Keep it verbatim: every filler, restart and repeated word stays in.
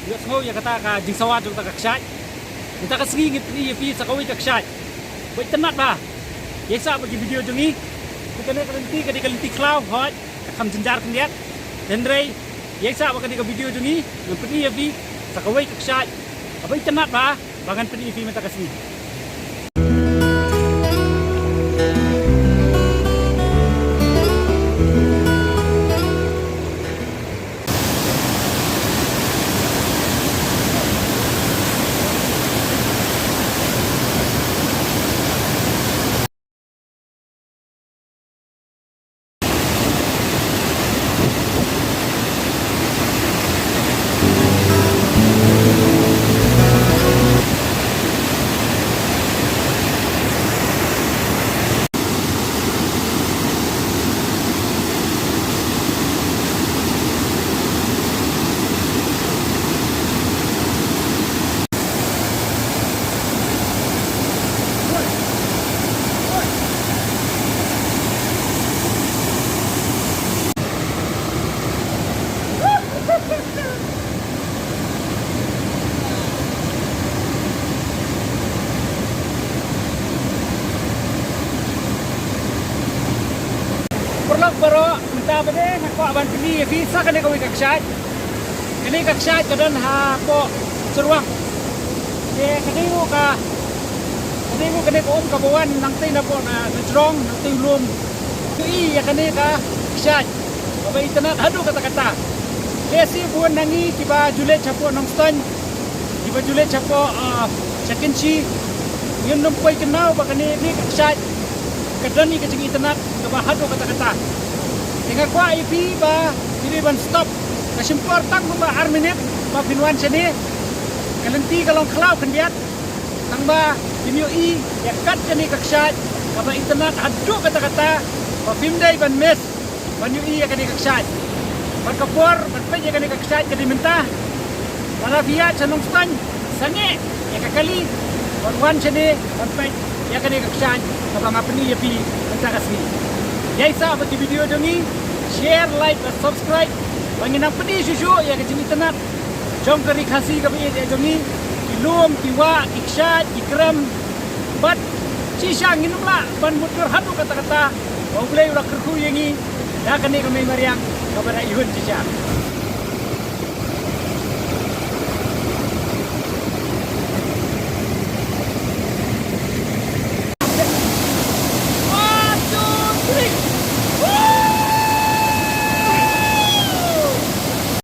Ïohsngew ïa kata ka jingsawa jong kata ka kshaid. Mynta ka sngi ngin pyni ïa phi sa kawei ka kshaid ba itynnad bha. Ïa sah ba ki video jong ngi. Kane ka lynti ka dei ka lynti khlaw, hooid, ka kham jynjar khyndiat. Hynrei ïa sah ba ka dei ka video jong ngi, ngin pyni ïa phi sa kawei ka kshaid kaba itynnad bha ba ngan pyni ïa phi mynta ka sngi. Paralok baroh, mynta pat nga kwah ban pyni ïa phi sa kane kawei ka kshaid. Kane ka kshaid ka don hapoh Syrwang. Te kane ruh ka, kane ruh kane ka um kaba wan nangtei napoh na, na jrong, nangtei u lum. Ïohi ïa kane ka kshaid kaba itynnad haduh katta katta. Te shi bun na ngi kiba ju leit shapoh Nongstoiñ, kiba ju leit shapoh, ah, sha Kynshi, ngim nym poi kynmaw ba kane, kane ka kshaid ka don ïa ka jingitynnad kaba haduh katta katta. Te nga kwah ïa phi ba phi dei ban stop. Ka shim por tang kumba ar minit ba phin wan shane. Ka lynti ka long khlaw khyndiat. Tang ba phin ïohi ïa kat kane ka kshaid kaba itynnad haduh katta katta ba phim dei ban miss ban ïohi ïa kane ka kshaid. Bad ka por ban peit ïa kane ka kshaid ka dei mynta. Lada phi ïaid sha Nongstoiñ, sangeh ïa ka kali bad wan shane ban peit ïa kane ka kshaid kaba nga pyni ïa phi mynta ka sngi. Ïa sah ba ki video jong ngi, share, like bad subscribe ba ngin nang pyni shuh shuh ïa ka jingitynnad jong ka Ri Khasi kaba ïeit jong ngi, ki lum, ki wah, ki kshaid, ki krem. Bad shisha ngin ym lah ban mutdur haduh katta katta ba U Blei u la kyrkhu ïa ngi da kane ka mei mariang kaba da ihun shisha.